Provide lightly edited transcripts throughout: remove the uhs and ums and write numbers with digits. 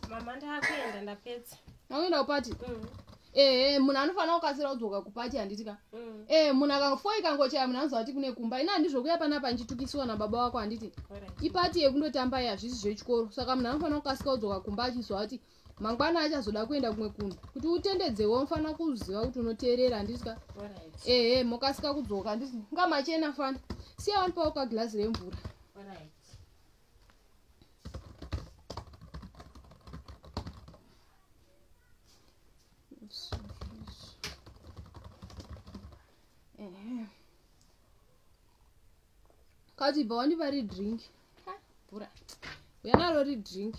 Mama, ndakuenda, ndapedza. Akuenda kupati? Ehe, munhu anofanira kukasira kudzoka kupati, handiti ka? E, munhu akafo ikangochaya, munhu anoziva kuti kune kumba. Ina handizvokuya panapa ndichitukisiwa nababa wako, handiti? Ipati yekundotamba iyi, hazvisi zvechikoro. Saka munhu anofanira kukasika kudzoka kumba achiziva kuti mangwana achazoda kuenda kumwe kunhu. Kuti utendedzewo, unofanira kuziva kuti unoteerera, handiti ka? Ehe, mokasika kudzoka, handiti? Ngamachena fana, siya wanipawo kagirazi remvura. Ehe, kati bva wandipa ridrink. Mvura uya naro ridrink.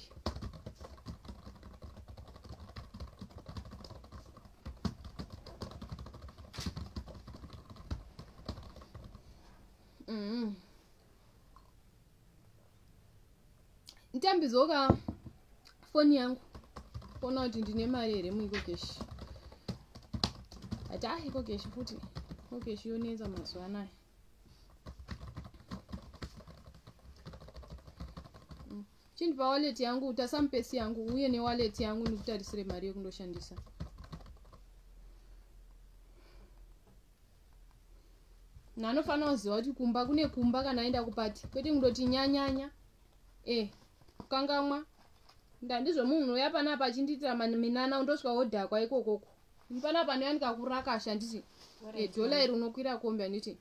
Nditambizoka foni yangu, kuona kuti ndine mari here muEcoCash. Ati ah, EcoCash futi, EcoCash yonetsa mazuva anaya. Chindipa wallet yangu, tasamupesi yangu uye newallet yangu, ndikutarisire mari yekundoshandisa. Nanofanira kuziva kuti kumba kune kumba kana aenda kupati, kwete kundoti nyanyanya. E, kukangamwa ndandizvo. Munhu uya panapa achindiitira minana, undosvika wodhakwa ikokoko. Panapa ndoya ndikakurakasha, handiti? E, dhola iri unokwira kombi, handiti?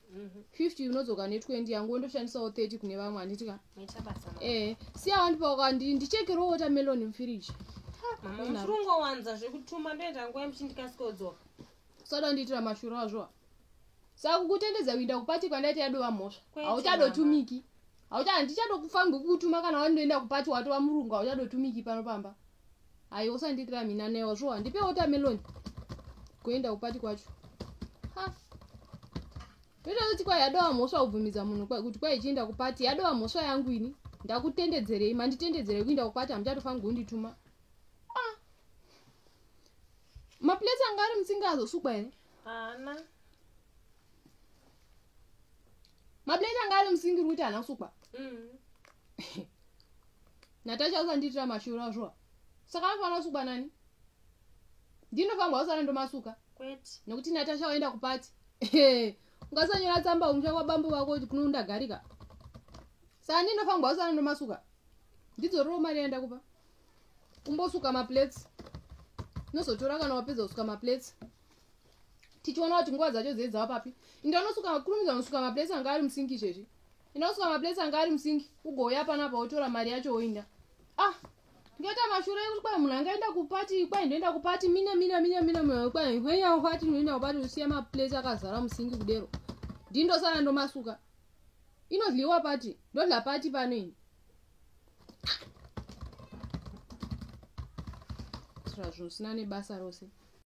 50 unodzoka ne20 yangu, wondoshandisawo 30 kune vamwe, handiti ka? E, siya wandipa, ndichekerewo watermelon mufiriji. Mama, muchirungowanza zvekutuma. Ndoenda nguva muchindikasika kudzoka. Usada kundiitira mashura azvo. Saka kukutendedza kuinda kupati kwandaita yadova mhosva? Hauchadotumiki, handichadokufanirwi kukutuma. Kana wandoenda kupati watova murungu, hauchadotumiki pano pamba. Aiwa, usandiitira minana wazvo. Ndipe watermelon kuenda kupati kwacho. Ha, ndoita kuti kwai yadova mhosva kubvumidza munhu kuti kwai ichienda kupati. Yadova mhosva yangu ini? Ndakutendedzerei? Manditendedzerei kuenda kupati? Hamuchatofanirwi kundituma. Ah, maplates anga ari mutsinga azosukwa here? Haana. Maplates anga ari musingi, uri kuti haana kusukwa? Natasha, usandiitira mashura azvo. Saka anofanira kusukwa nani? Ndinofanirwa kusara ndomasuka? Kwete. Nekuti Natasha waenda kupati, ungasanyora tsamba kumusha kwabambo vako kuti kuno ndagarika. Saka ndinofanirwa kusara ndomasuka? Ndidzorewo mari yandakupa umbosuka maplates. Nozotora kana wapedza kusuka maplates, tichiona kuti nguva dzacho dzei dzava papi. Inda unosuka, kurumidza unosuka maplates anga ari musingi izvezvi. Inda unosuka maplates anga ari musingi, ugouya panapa wotora mari yacho woinda. Ah, ndingaita mashure ekuti kwai munhu angaenda kupati, kwai ndoenda kupati, mina mina mina mina mina, kwai hwenya kupati, ndoenda kupati, usiya maplates akazara musingi kudero, ndindosara ndomasuka? Inodliwa pati? Ndodla pati pano ini? Zvinhu zvisina nebasa rose.